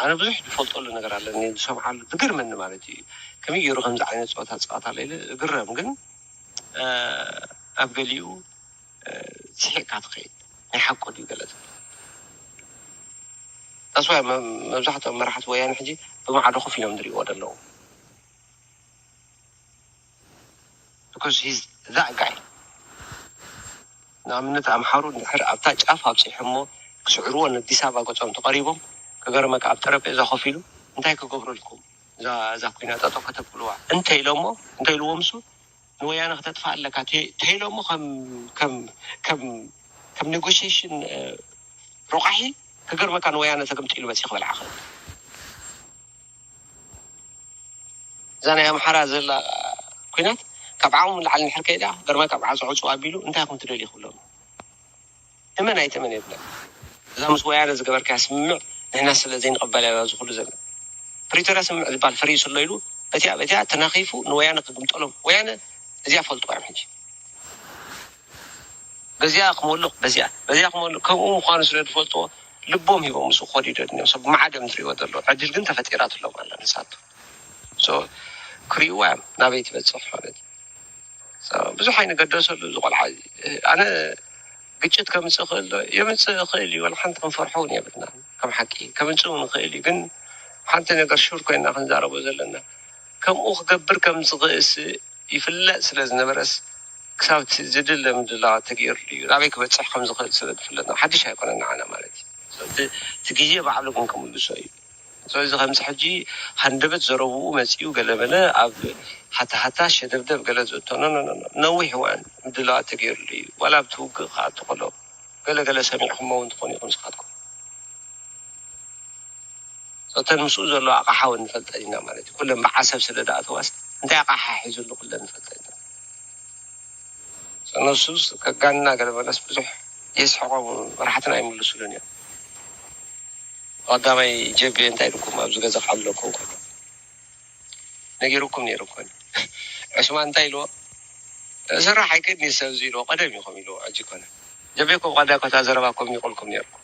ኣነ ብዙሕ ዝፈልጠሉ ነገር ኣለኒ፣ ዝሰምዓሉ ዝገርመኒ ማለት እዩ። ከመይ ገይሩ ከምዚ ዓይነት ፀወታ ዝፃወት ኣሎ ኢለ እግረም። ግን ኣብ ገሊኡ ስሒቕካ ትኸይድ፣ ናይ ሓቁ ድዩ ገለ ትብል። That's why መብዛሕትኦም መራሕቲ ወያነ ሕጂ ብማዕዶ ኮፍ ኢሎም ዝሪእዎ ዘለዉ። Because he's that guy. ንኣብነት ኣምሓሩ እንድሕር ኣብታ ጫፍ ኣብፂሖሞ ክስዕርዎ ንኣዲስ ኣበባ ገፆም ተቐሪቦም፣ ክገርመካ ኣብ ጠረጴዛ ኮፍ ኢሉ እንታይ ክገብረልኩም እዛ ኩናት ጠጠው ከተብልዋ እንተኢሎሞ፣ እንተኢልዎም እሱ ንወያነ ክተጥፋ ኣለካ ተኢሎሞ ከም ኔጎሽሽን ረቋሒ ክገርመካ ንወያነ ተገምጢሉ በፂ ክበልዓ ክእል። እዛ ናይ ኣምሓራ ዘላ ኩናት ካብ ዓቕሙ ላዕሊ ንድሕር ከይዳ ገርመካ ብዓፅዕፁ ኣቢሉ እንታይ ኢኹም ትደልዩ ክብሎም እመን ኣይትእመን የብለን። እዛ ምስ ወያነ ዝገበርካያ ስምምዕ ንሕና ስለ ዘይንቕበል እያ እዚ ኩሉ ዘሎ። ፕሪቶርያ ስምምዕ ዝበሃል ፈሪሱ ኣሎ ኢሉ በቲያ በቲያ ተናኺፉ ንወያነ ክግምጠሎም። ወያነ እዚኣ ፈልጥዋ እዮም ሕጂ። በዚኣ ክመልቕ በዚኣ በዚኣ ክመልቕ ከምኡ ምዃኑ ስለ ዝፈልጥዎ ልቦም ሂቦም ምስኡ ክኸዱ ይደልዮም ሰብ ብማዕዶም ትሪእዎ ዘሎ ዕድል ግን ተፈጢራትሎም ኣላ ንሳቱ። ክርእይዋ እዮም ናበይ ትበፅሕ ማለት እዩ። ብዙሕ ኣይንገደሰሉ እዚ ቆልዓ። ኣነ ግጭት ከምፅእ ይኽእል ዶ? የምፅእ ይኽእል እዩ። ዋላ ሓንቲ ክንፈርሖ እውን የብልና። ከም ሓቂ ከምፅእ እውን ይኽእል እዩ። ግን ሓንቲ ነገር ሹር ኮይና ክንዛረቦ ዘለና ከምኡ ክገብር ከም ዝኽእልስ ይፍለጥ ስለ ዝነበረስ ክሳብ ዝድለ ምድላዋት ተገይሩሉ እዩ። ናበይ ክበፅሕ ከም ዝኽእል ስለ ዝፍለጥ ነው። ሓድሽ ኣይኮነን ንዓና ማለት እዩ። እቲ ግዜ ባዕሉ ግን ክምልሶ እዩ። ስለዚ ከምዚ ሕጂ ሃንደበት ዘረብኡ መፂኡ ገለመለ ኣብ ሃታሃታ ሸደብደብ ገለ ዝእቶ ነዊሕ እዋን ምድላዋት ተገይሩሉ እዩ። ዋላ ኣብቲ ውግእ ክኣቱ ከሎ ገለ ገለ ሰሚዕኹሞ እውን ትኾኑ ኢኹም ንስኻትኩም። እተን ምስኡ ዘሎ ኣቕሓ እውን ንፈልጠን ኢና ማለት እዩ። ኩለን ብዓሰብ ስለ ዝኣተዋስ እንታይ ኣቕሓ ሒዙሉ ኩለን ንፈልጠን ኢና። ነሱስ ከጋንና ገለ መለስ ብዙሕ የስሕቖም፣ መራሕትና ኣይምልሱሉን እዮም። ቀዳማይ ጀቤ እንታይ ኢልኩም ኣብዚ ገዛ ክዓብለኩም ከሎ ነጊሩኩም ነይሩ እኮ። ዕስማን እንታይ ኢልዎ? ስራሕ ኣይክእልን እዩ ሰብ እዚ ኢልዎ። ቀደም ኢኹም ኢልዎ። ሕጂ ኮነ ጀቤ እኮ ቀዳ ኮታ ዘረባ ኮም ይቆልኩም ነይርኩም።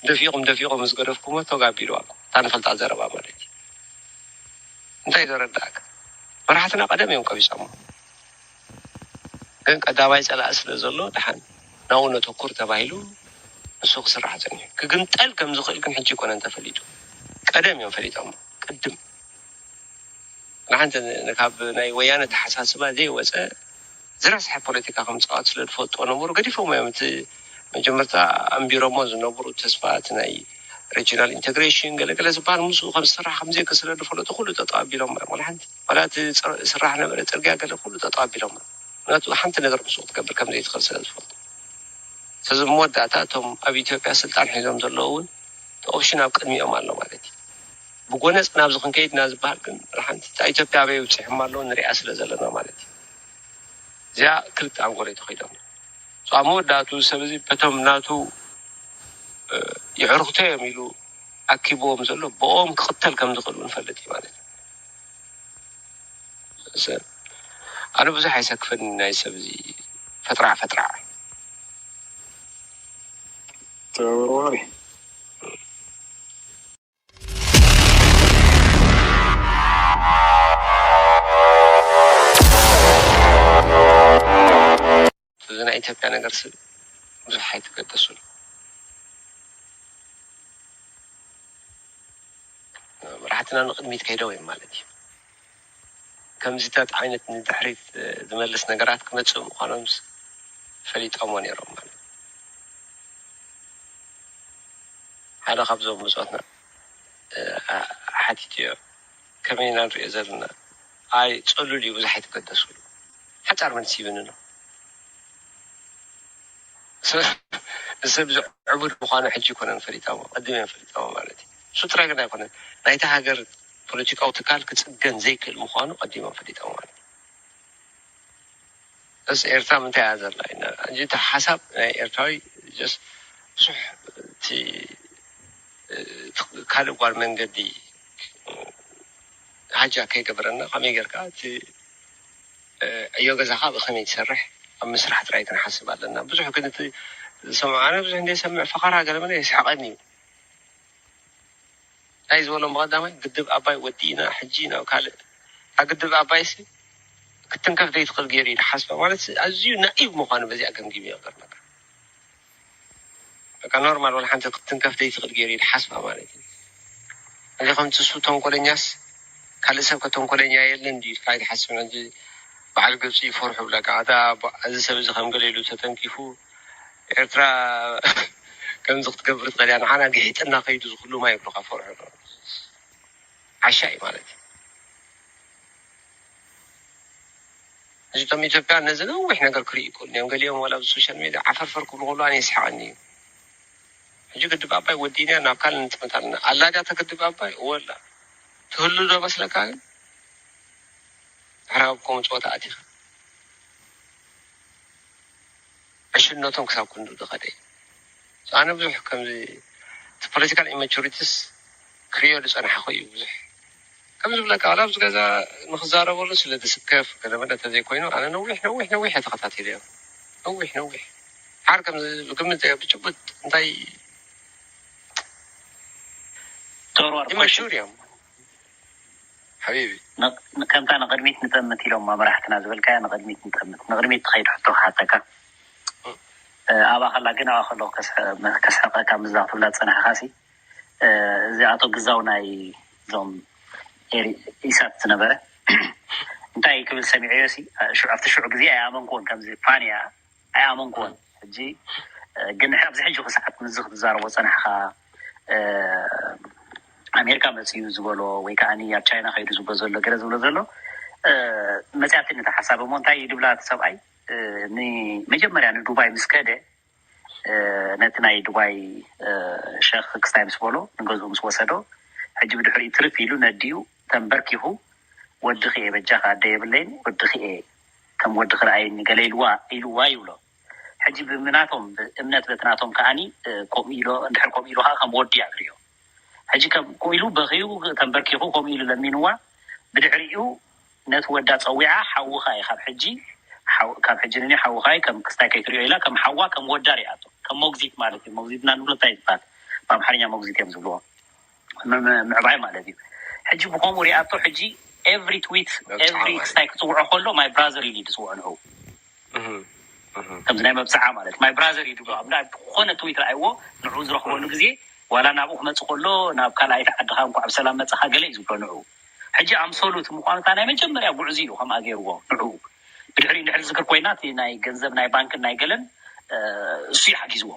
ደፊቑም ደፊቑም ምስ ገደፍኩሞ ቶግ ኣቢልዋ እኮ። እታ ንፈልጣ ዘረባ ማለት እዩ። እንታይ ዘረዳእካ? መራሕትና ቀደም እዮም ቀቢጾሞ። ግን ቀዳማይ ጸላኢ ስለ ዘሎ ደሓን ናብኡ ነተኩር ተባሂሉ ንሱ ክስራሕ ጸኒሑ። ክግንጠል ከም ዝኽእል ግን ሕጂ ኣይኮነን ተፈሊጡ። ቀደም እዮም ፈሊጦሞ። ቅድም ንሓንቲ ካብ ናይ ወያነ ኣተሓሳስባ ዘይወጸ ዝረስሐ ፖለቲካ ከም ዝጻወት ስለ ዝፈልጥዎ ነበሩ ገዲፎሞ እዮም። እቲ መጀመርታ ኣንቢሮሞ ዝነበሩ ተስፋ እቲ ናይ ሬጂናል ኢንተግሬሽን ገለገለ ዝበሃል ምስኡ ከም ዝስራሕ ከም ዘይክእል ስለ ዝፈለጡ ኩሉ ጠጠው ኣቢሎም እዮም። ዋላ ሓንቲ ዋላ እቲ ዝስራሕ ነበረ ጽርግያ ገለ ኩሉ ጠጠው ኣቢሎም እዮም። ምክንያቱ ሓንቲ ነገር ምስኡ ክትገብር ከም ዘይትኽእል ስለ ዝፈልጡ ስለዚ መወዳእታ እቶም ኣብ ኢትዮጵያ ስልጣን ሒዞም ዘለዉ እውን እቲ ኦፕሽን ኣብ ቅድሚኦም ኣሎ ማለት እዩ። ብጎነፅ ናብዚ ክንከይድ ኢና ዝበሃል ግን ሓንቲ እታ ኢትዮጵያ ኣበይ ኣብፂሖማ ኣለዉ ንሪኣ ስለ ዘለና ማለት እዩ። እዚኣ ክልተ ኣንጎለይ ተኺሎም እዮም። ኣብ መወዳእቱ ሰብ እዚ በቶም ናቱ የዕርክቶ እዮም ኢሉ ኣኪብዎም ዘሎ ብኦም ክቕተል ከም ዝኽእል እውን ፈልጥ እዩ ማለት እዩ። ኣነ ብዙሕ ኣይሰክፈኒ ናይ ሰብ እዚ ፈጥራዕ ፈጥራዕ። ተወርዋሪ እዚ ናይ ኢትዮጵያ ነገር ስ ብዙሕ ኣይትገደሱን። መራሕትና ንቕድሚት ከይደው እዮም ማለት እዩ። ከምዚታት ዓይነት ንድሕሪት ዝመልስ ነገራት ክመፅእ ምዃኖም ፈሊጦሞ ነይሮም ማለት ሓደ ካብዞም ብፆትና ሓቲትዮ ከመይ ኢና ንሪኦ ዘለና ኣይ ፀሉል እዩ ብዙሕ ኣይትገደስሉ ሓፃር መልሲ ይብኒ ነው ሰብ ዕቡድ ምዃኑ ሕጂ ይኮነን ፈሊጦሞ ቅድም እዮም ፈሊጦሞ ማለት እዩ እሱ ጥራይ ግን ኣይኮነን ናይቲ ሃገር ፖለቲካዊ ትካል ክፅገን ዘይክእል ምዃኑ ቀዲሞም ፈሊጦም ማለት እዩ እስ ኤርትራ ምንታይ እያ ዘላ ኢና እንጂ እቲ ሓሳብ ናይ ኤርትራዊ ስ ብዙሕ እቲ ካልእ ጓል መንገዲ ሃጃ ከይገበረና ከመይ ጌርካ እቲ ዕዮ ገዛኻ ብኸመይ ትሰርሕ ኣብ ምስራሕ ጥራይ ክንሓስብ ኣለና ብዙሕ ግን እቲ ዝሰምዖ ኣነ ብዙሕ እንደ ሰምዕ ፈኸራ ገለመለ የስሕቐኒ እዩ እንታይ ዝበሎም ብቐዳማይ ግድብ ኣባይ ወዲእና ሕጂ ናብ ካልእ፣ ኣብ ግድብ ኣባይሲ ክትንከፍ ዘይትኽእል ገይሩ እዩ ዝሓስባ። ማለት ኣዝዩ ናኢቭ ምዃኑ በዚኣ ገምጊም እየ ክገርመካ። በቃ ኖርማል ዋላ ሓንቲ ክትንከፍ ዘይትኽእል ገይሩ እዩ ዝሓስባ ማለት እዩ። እዚ ከምቲ እሱ ተንኮለኛስ ካልእ ሰብ ከተንኮለኛ የለን ድዩ ኢልካ ይትሓስብ። ሕጂ በዓል ግብፂ ይፈርሑ ብለካ ኣታ፣ እዚ ሰብ እዚ ከም ገለ ኢሉ ተተንኪፉ ኤርትራ ከምዚ ክትገብር ትኽእል እያ፣ ንዓና ግሒጥና ከይዱ ዝኽሉ ማይ ይብሉካ ፈርሑ። ዓሻ እዩ ማለት እዩ። እዚቶም ኢትዮጵያ ነዚ ነዊሕ ነገር ክርኢ ይክእሉ እዮም። ገሊኦም ዋላ ኣብ ሶሻል ሚዲያ ዓፈርፈር ክብሉ ከሉ ኣነ ይስሓቀኒ እዩ። ሕጂ ግድብ ኣባይ ወዲና ናብ ካልእ ንጥምት ኣለና። ኣላ ድያ ተግድብ ኣባይ? ወላ ትህሉ ዶ መስለካ? ግን ድሕሪ ኣብ ከምኡ ጸወታ ኣቲኻ ዕሽነቶም ክሳብ ክንዱ ዝኸደ እዩ። ኣነ ብዙሕ ከምዚ እቲ ፖለቲካል ኢማቹሪቲስ ክሪኦ ዝጸናሕኩ እዩ። ብዙሕ ከም ዝብለካ ዋላ ኣብዚ ገዛ ንክዛረበሉ ስለ ዝስከፍ ገለመለ እንተዘይኮይኑ ኣነ ነዊሕ ነዊሕ ነዊሕ እየ ተኸታቲለ እዮም። ነዊሕ ነዊሕ ሓር ከም ዝግምት እየ ብጭቡጥ እንታይ ተወርዋር ኢማቹር እዮም ሓቢቢ። ከምታ ንቕድሚት ንጠምት ኢሎም መራሕትና ዝበልካያ ንቕድሚት ንጠምት ንቕድሚት ትኸይድ ሕቶ ክሓተካ። ኣባ ከላ ግን ኣባ ከለኹ ከስሕቀካ ምዛ ክትብላ ዝፀናሕካ ሲ እዚ ኣቶ ግዛው ናይ እዞም ኢሳት ዝነበረ እንታይ ክብል ሰሚዐዮ ሲ ኣብቲ ሽዑ ግዜ ኣይኣመንኩዎን ከምዚ ፋንያ ኣይኣመንኩዎን። ሕጂ ግን ኣብዚ ሕጂ ክሰዓት ምዚ ክትዛረቦ ፀናሕካ ኣሜሪካ መፅዩ ዝበሎ ወይ ከዓ ኣብ ቻይና ከይዱ ዝብሎ ዘሎ ገለ ዝብሎ ዘሎ መፅያትኒ እቲ ሓሳብ እሞ እንታይ ድብላ እቲ ሰብኣይ ንመጀመርያ ንዱባይ ምስ ከደ ነቲ ናይ ዱባይ ሸክ ክስታይ ምስ በሎ ንገዝኡ ምስ ወሰዶ ሕጂ ብድሕሪኡ ትርፍ ኢሉ ነዲኡ ተንበርኪኹ ወድኺ እየ በጃኻ ኣደ የብለይን ወድኺ እየ ከም ወዲ ክረኣይኒ ገለ ኢልዋ ኢልዋ ይብሎ። ሕጂ ብምናቶም እምነት በቲ ናቶም ከዓኒ ከምኡ ኢሎ እንድሕር ከምኡ ኢሉ ከዓ ከም ወዲ እያ ትሪኦ። ሕጂ ከምኡ ኢሉ በኺዩ ተንበርኪኹ ከምኡ ኢሉ ለሚንዋ ብድሕሪኡ ነቲ ወዳ ፀዊዓ ሓውኻ እዩ ካብ ሕጂ ካብ ሕጂ ንኒ ሓውኻ እዩ ከም ክስታይ ከይትሪኦ ኢላ ከም ሓዋ ከም ወዳ ሪኣቶ ከም ሞግዚት ማለት እዩ። ሞግዚትና ንብሎ እንታይ ዝበሃል ብኣምሓርኛ ሞግዚት እዮም ዝብልዎ ምዕባይ ማለት እዩ። ሕጂ ብከምኡ ሪኣቶ ሕጂ every tweet every ክስታይ ክፅውዖ ከሎ my brother ኢሉ እዩ ዝፅውዖ ንዑ ከምዚ ናይ መብፅዓ ማለት my brother እዩ ዝብሎ ኣብ ዝኾነ tweet ረኣይዎ ንዑ ዝረኽበሉ ግዜ ዋላ ናብኡ ክመፅእ ከሎ ናብ ካልኣይቲ ዓድኻ እንኳዕ ብሰላም መፅኻ ገለ እዩ ዝብሎ ንዑ። ሕጂ ኣምሶሉት ምኳኑ እታ ናይ መጀመርያ ጉዕዙ እዩ ከምኣ ገይርዎ ንዑ። ብድሕሪ እንድሕር ዝክር ኮይና እቲ ናይ ገንዘብ ናይ ባንክን ናይ ገለን እሱ እዩ ሓጊዝዎ።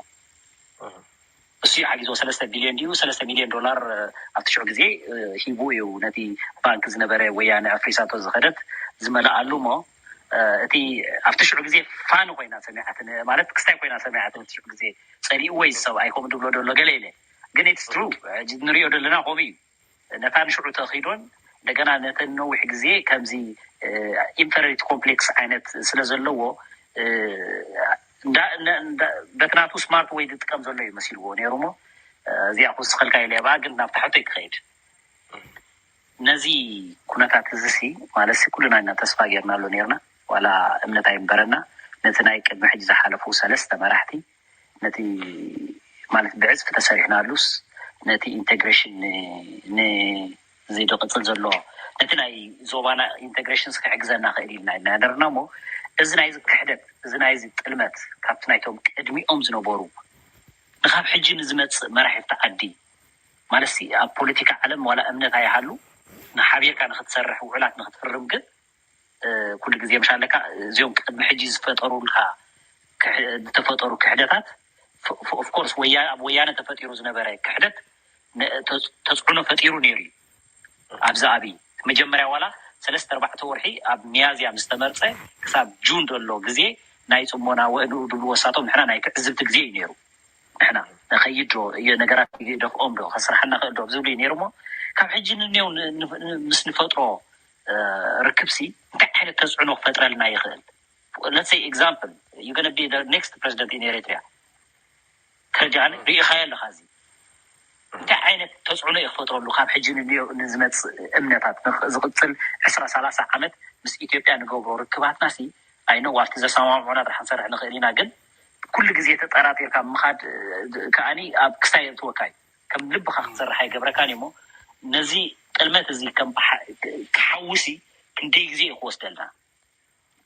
እሱ እዩ ሓጊዝዎ ሰለስተ ቢልዮን ድዩ ሰለስተ ሚልዮን ዶላር ኣብቲ ሽዑ ግዜ ሂቡ እዩ ነቲ ባንክ ዝነበረ ወያነ ኣፍሪሳቶ ዝኸደት ዝመልኣሉ እሞ እቲ ኣብቲ ሽዑ ግዜ ፋኒ ኮይና ሰሚዓት ማለት ክስታይ ኮይና ሰሚዓት እቲ ሽዑ ግዜ ጸሊእዎ እዩ ሰብኣይ ከምኡ ድብሎ ደሎ ገለ ኢለ ግን it's true ንሪኦ ዘለና ከምኡ እዩ ነታ ንሽዑ ተኺዶን እንደገና ነተን ነዊሕ ግዜ ከምዚ inferiority complex ዓይነት ስለ ዘለዎ በቲ ናቱ smart way ዝጥቀም ዘሎ እዩ መሲልዎ ነይሩ እሞ እዚኣ ክውስኸልካ ኢለ እያ ግን ናብታ ሕቶይ ክኸይድ ነዚ ኩነታት እዚ ሲ ማለት ኩልና ኢና ተስፋ ጌርናሉ ነርና ዋላ እምነት ኣይንበረና ነቲ ናይ ቅድሚ ሕጂ ዝሓለፉ ሰለስተ መራሕቲ ነቲ ማለት ብዕፅፊ ተሰሪሕናሉስ ነቲ integration ንዘይዶ ቅፅል ዘሎ ነቲ ናይ ዞባና integration ክሕግዘና ክእል ኢልና ኢና ነርና እሞ እዚ ናይዚ ክሕደት እዚ ናይዚ ጥልመት ካብቲ ናይቶም ቅድሚኦም ዝነበሩ ንካብ ሕጂ ንዝመፅእ መራሒፍቲ ዓዲ ማለት ኣብ ፖለቲካ ዓለም ዋላ እምነት ኣይሃሉ ንሓቢርካ ንክትሰርሕ ውዕላት ንክትፍርም ግን ኩሉ ግዜ ምሽ ኣለካ እዚኦም ቅድሚ ሕጂ ዝፈጠሩልካ ዝተፈጠሩ ክሕደታት of course ኣብ ወያነ ተፈጢሩ ዝነበረ ክሕደት ተፅዕኖ ፈጢሩ ነይሩ እዩ ኣብዚ ኣብይ መጀመርያ ዋላ ሰለስተ ኣርባዕተ ወርሒ ኣብ ሚያዝያ ምስ ተመርፀ ክሳብ ጁን ዘሎ ግዜ ናይ ፅሞና ወእንኡ ድብሉ ወሳቶም ንሕና ናይ ትዕዝብቲ ግዜ እዩ ነይሩ ንሕና ንኸይድ ዶ ነገራት ደፍኦም ዶ ከስርሓና ክእል ዶ ዝብሉ እዩ ነይሩ ሞ ካብ ሕጂ ንኔው ምስ ንፈጥሮ ርክብሲ እንታይ ዓይነት ተፅዕኖ ክፈጥረልና ይኽእል let's say example you gonna be the next president in Eritrea ከጃን ርኢኻዮ ኣለኻ እዚ እንታይ ዓይነት ተፅዕኖ እዩ ክፈጥረሉ ካብ ሕጂ ንዝመፅእ እምነታት ዝቕፅል ዕስራ ሰላሳ ዓመት ምስ ኢትዮጵያ ንገብሮ ርክባትና ሲ ኣይነ ዋፍቲ ዘሰማምዑና ጥራሕ ክንሰርሕ ንኽእል ኢና ግን ኩሉ ግዜ ተጠራጢርካ ምኻድ ከዓኒ ኣብ ክስታይ የእትወካ እዩ ከም ልብኻ ክትሰርሕ ኣይገብረካን እሞ ነዚ ጥልመት እዚ ከም ብሓ- ክሓውሲ ክንደይ ግዜ እዩ ክወስደልና?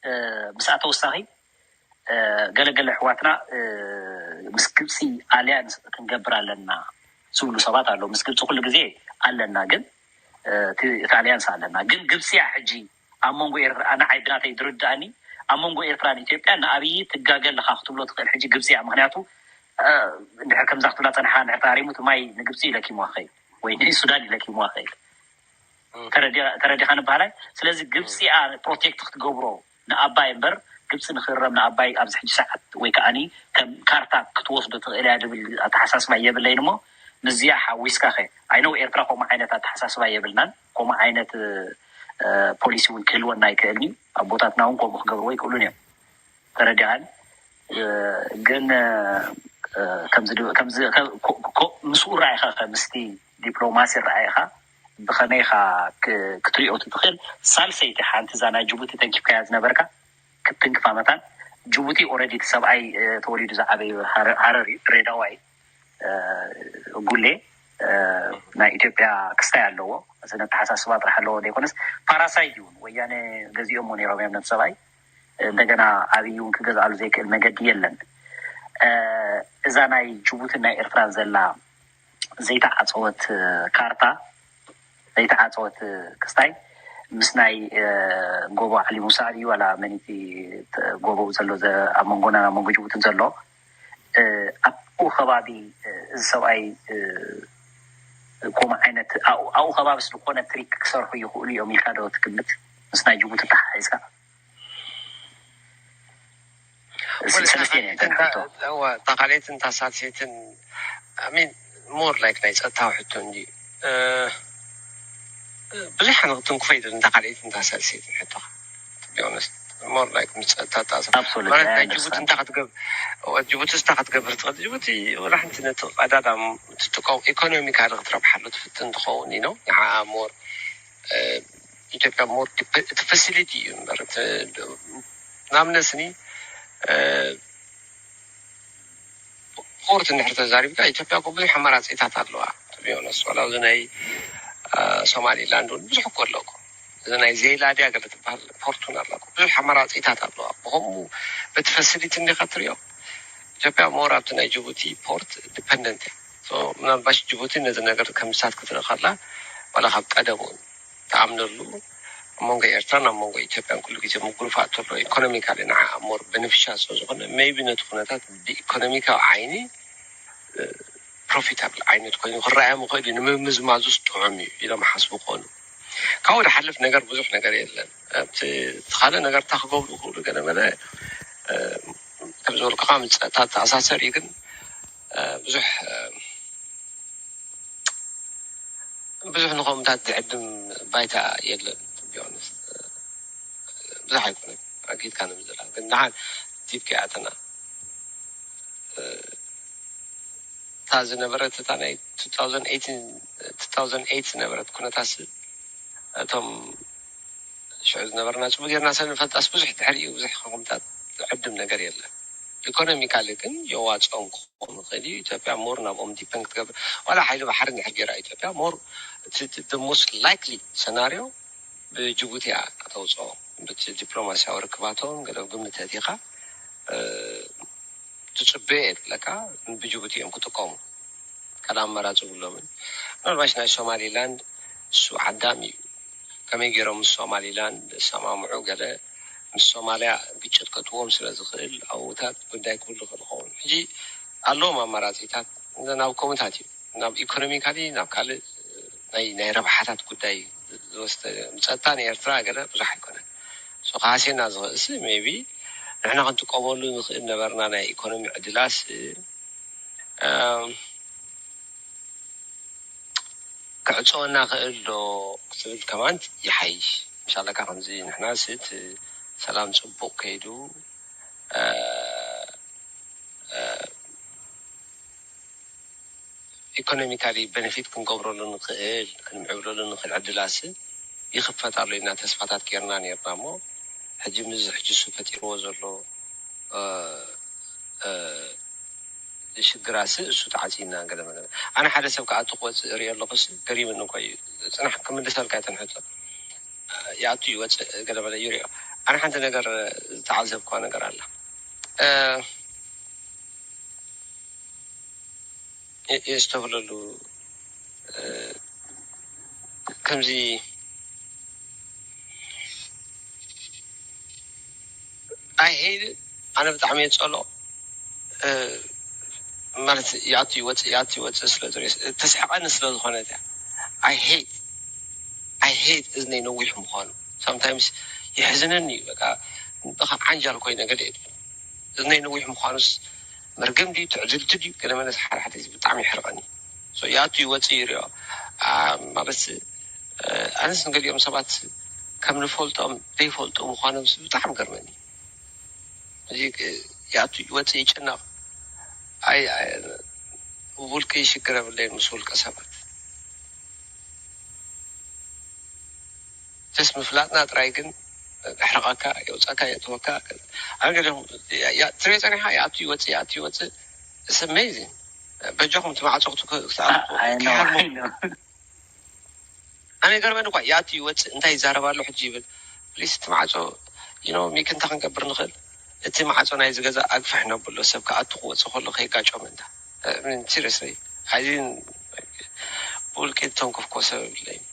እ፣ ምስኣ ተወሳኺ፣ እ፣ ገለገለ ኣሕዋትና፣ እ፣ ምስ ግብፂ ኣልያንስ ክንገብር ኣለና ዝብሉ ሰባት ኣለዉ። ምስ ግብፂ ኩሉ ግዜ ኣለና፣ ግን፣ እ፣ እቲ እቲ ኣልያንስ ኣለና፣ ግን ግብፂ እያ ሕጂ ኣብ መንጎ ኤርትራ፣ ንዓይ ብናተይ ዝርድኣኒ፣ ኣብ መንጎ ኤርትራን ኢትዮጵያን ንኣብይ ትጋገ ኣለኻ ክትብሎ ትኽእል ሕጂ ግብፂ እያ። ምክንያቱ፣ እ፣ እንድሕር ከምዛ ክትብላ ፀንሓ፣ እንድሕር ተሃሪሙ እቲ ማይ ንግብፂ ኢለኪምዋ ኸይድ ወይ ንሱዳን ኢለኪምዋ ኸይድ። ተረዲኻ ንበሃላይ። ስለዚ ግብፂ እያ ፕሮቴክት ክትገብሮ ንኣባይ እምበር፣ ግብፂ ንክረም ንኣባይ ኣብዚ ሕጂ ሰዓት ወይ ከዓኒ ከም ካርታ ክትወስዶ ትኽእል እያ ዝብል ኣተሓሳስባ የብለይን። እሞ ምስዚኣ ሓዊስካ ኸ? ኣይ ነው ኤርትራ ከምኡ ዓይነት ኣተሓሳስባ የብልናን፣ ከምኡ ዓይነት ፖሊሲ እውን ክህልወና ኣይክእልን እዩ። ኣቦታትና እውን ከምኡ ክገብርዎ ኣይክእሉን እዮም። ተረዲኻን? ግን ከምዚ ምስኡ ረኣይኻ፣ ምስቲ ዲፕሎማሲ ረኣይኻ ብኸመይ ኢኻ ክትሪኦ ትኽእል? ሳልሰይቲ ሓንቲ እዛ ናይ ጅቡቲ ተንኪፍካያ ዝነበርካ ክትትንክፋ መታን፣ ጅቡቲ ኦረዲ እቲ ሰብኣይ ተወሊዱ ዝዓበዩ ሃረር እዩ፣ ድሬዳዋ እዩ። ጉሌ ናይ ኢትዮጵያ ክስታይ ኣለዎ። እዚ ነተሓሳስባ ጥራሕ ኣለዎ ዘይኮነስ፣ ፓራሳይት እውን ወያነ ገዚኦሞ ነይሮም እዮም ነቲ ሰብኣይ። እንደገና ኣብይ እውን ክገዝኣሉ ዘይክእል መገዲ የለን። እዛ ናይ ጅቡትን ናይ ኤርትራን ዘላ ዘይተዓፀወት ካርታ፣ ዘይተዓፀወት ክስታይ ምስ ናይ ጎቦ ዓሊ ሙሳ ድዩ ዋላ መኒቲ ጎቦ ዘሎ ኣብ መንጎና ኣብ መንጎ ጅቡትን ዘሎ ኣብኡ ከባቢ እዚ ሰብኣይ ከምኡ ዓይነት ኣብኡ ከባቢ ዝኾነ ትሪክ ክሰርሑ ይኽእሉ እዮም ኢልካ ዶ ትግምት? ምስ ናይ ጅቡቲ ተሓሒዝካ እታ ካልኣይትን እታ ሳልሰይትን ሚን ሞር ላይክ ናይ ፀጥታዊ ሕቶ እንዲ ብዙሕ ንክትንክፎ ይደል እንታ ካልኣይትን እንታ ሳልሰይትን ሕቶኻ ቢሆነስት ሞር ላይክ ምስ ፀጥታ ተኣሳ ማለት ናይ ጅቡቲ እንታ ክትገብ ጅቡቲ እንታ ክትገብር ትኽእል ጅቡቲ ወላ ሓንቲ ነቲ ቀዳዳም ትጥቀም ኢኮኖሚካሊ ክትረብሓሉ ትፍትን ትኸውን ኢኖ ንዓ ሞር ኢትዮጵያ ሞር እቲ ፋሲሊቲ እዩ እምበር ናብነስኒ ፖርት እንድሕር ተዛሪብካ ኢትዮጵያ እኮ ብዙሕ ኣማራፂታት ኣለዋ። ቢሆነስ ዋላ እዚ ናይ ሶማሊላንድ እውን ብዙሕ እኮ ኣሎ እኮ እዚ ናይ ዘይላድያ ገለ ትበሃል ፖርት እውን ኣሎ እኮ ብዙሕ ኣማራፂታት ኣለዋ። ብከምኡ በቲ ፋሲሊቲ እንዲካ ትሪኦ ኢትዮጵያ ሞር ኣብቲ ናይ ጅቡቲ ፖርት ዲፐንደንት እያ። ምናልባሽ ጅቡቲ ነዚ ነገር ከም ምሳት ክትርኢ ከላ ዋላ ካብ ቀደም እውን ትኣምነሉ ኣብ መንጎ ኤርትራን ኣብ መንጎ ኢትዮጵያን ኩሉ ግዜ ምጉርፋእ ተሎ ኢኮኖሚካሊ ንዓ ሞር በነፊሻል ስለ ዝኾነ ሜይቢ ነቲ ኩነታት ብኢኮኖሚካዊ ዓይኒ ፕሮፊታብል ዓይነት ኮይኑ ክረኣዮም ይኽእል እዩ። ንምምዝማዙስ ጥዑም እዩ ኢሎም ሓስቡ ክኾኑ ካብኡ ዝሓልፍ ነገር ብዙሕ ነገር የለን። እቲ ካልእ ነገር እታ ክገብሩ ይኽእሉ ገለ መለ ከም ዝበልኩኻ ምስ ጸጥታ ተኣሳሰር እዩ ግን ብዙሕ ብዙሕ ንኸምታት ዝዕድም ባይታ የለን። ቢሆነስ ብዙሕ ኣይኮነን ኣኪድካ ንምዝላ ግን ደሓን ቲፕኪ ኣተና እታ ዝነበረት እታ ናይ two thousand eight ዝነበረት ኩነታስ እቶም ሽዑ ዝነበርና ጽቡ ጌርና ሰብ ንፈልጣስ ብዙሕ ድሕሪኡ ብዙሕ ከምታት ዝዕድም ነገር የለን። ኢኮኖሚካሊ ግን የዋጽኦም ክኾኑ ይኽእል እዩ። ኢትዮጵያ ሞር ናብኦም ዲፐንድ ክትገብር ዋላ ሓይሊ ባሕሪ እንድሕር ጌራ ኢትዮጵያ ሞር እቲ the most likely scenario ብጅቡቲ እያ ከተውፅኦ በቲ ዲፕሎማሲያዊ ርክባቶም ገለ ግምት ኣእቲኻ ትፅበዮ የድለካ ብጅቡቲ እዮም ክጥቀሙ ካልእ ኣማራፂ የብሎምን። ምናልባሽ ናይ ሶማሊላንድ እሱ ዓዳም እዩ። ከመይ ገይሮም ምስ ሶማሊላንድ ዝሰማምዑ ገለ ምስ ሶማልያ ግጭት ከእትዎም ስለ ዝኽእል ኣብኡታት ጉዳይ ክህሉ ይኽእል ይኸውን። ሕጂ ኣለዎም ኣማራፂታት ናብ ከምኡታት እዩ ናብ ኢኮኖሚካሊ ናብ ካልእ ናይ ናይ ረብሓታት ጉዳይ ዝወስደ ምፀጥታ ንኤርትራ ገለ ብዙሕ ኣይኮነን። ካህሴና ዝኽእልሲ ሜቢ ንሕና ክንጥቀመሉ ንኽእል ነበርና ናይ ኢኮኖሚ ዕድላስ ክዕፀወና ክእል ዶ ክትብል ከማን ይሓይሽ። ምሻለካ ከምዚ ንሕና ስት ሰላም ፅቡቅ ከይዱ ኢኮኖሚካሊ በነፊት ክንገብረሉ ንኽእል ክንምዕብለሉ ንኽእል ዕድላስ ይኽፈት ኣሎ ኢና ተስፋታት ጌርና ኔርና እሞ ሕጂ ምዚ ሕጂ እሱ ፈጢርዎ ዘሎ ሽግራስ እሱ ተዓፂና ገለ መለ ኣነ ሓደ ሰብ ክኣቱ ክወፅእ እሪኦ ኣለኹስ ገሪምኒ እኮ እዩ። ጽናሕ ክምልሰልካ እተን ሕቶ። ይኣቱ ይወፅእ ገለ መለ ይሪኦ። ኣነ ሓንቲ ነገር ዝተዓዘብኳ ነገር ኣላ። የስተብለሉ ከምዚ ኣይሄድ ኣነ ብጣዕሚ የፀሎ ማለት ይኣቱ ይወፅእ ይኣቱ ይወፅእ ስለ ዝሪኦ ተስሕቀኒ ስለ ዝኾነት እያ። I hate I hate እዝነይ ነዊሕ ምዃኑ sometimes የሕዝነኒ እዩ። በቃ በቃ ዓንጃል ኮይነ ገለ እየ እዝነይ ነዊሕ ምዃኑስ መርገም ድዩ ትዕድልቲ ድዩ ገለ መለስ ሓራሕቲ ብጣዕሚ ይሕርቀኒ። ይኣቱ ይወፅእ ይሪኦ ማለት ኣነስ ንገሊኦም ሰባት ከም ንፈልጦም ዘይፈልጡ ምዃኖም ብጣዕሚ ገርመኒ። እዚ ይኣቱ ይወፅእ ይጭነቕ። ውልቂ ሽግር የብለይን ምስ ውልቀ ሰባት ተስ ምፍላጥና ጥራይ ግን ኣሕርቐካ የውፀካ የእትወካ። ኣነ ገለ ትሪኦ ፀኒሓ ይኣቱ ይወፅእ ይኣቱ ይወፅእ it's amazing። በጃኹም ትማዕፀ ክትኣርቁ I know, I know። ኣነ ገርመን እኳ ያቲ ይወፅእ እንታይ ይዛረብ ኣሎ ሕጂ ይብል ፕሊስ እቲ ማዕፆ you know ሚክ እንታይ ክንገብር ንኽእል? እቲ ማዕፆ ናይ ዝገዛ ኣግፍሕ ነብሎ ሰብ ክኣቱ ክወፅእ ከሎ ከይጋጮ ምንታ ሲሪየስሊ ኣይዚን ውልቂ ተንኩፍኮ ሰብ የብለይን።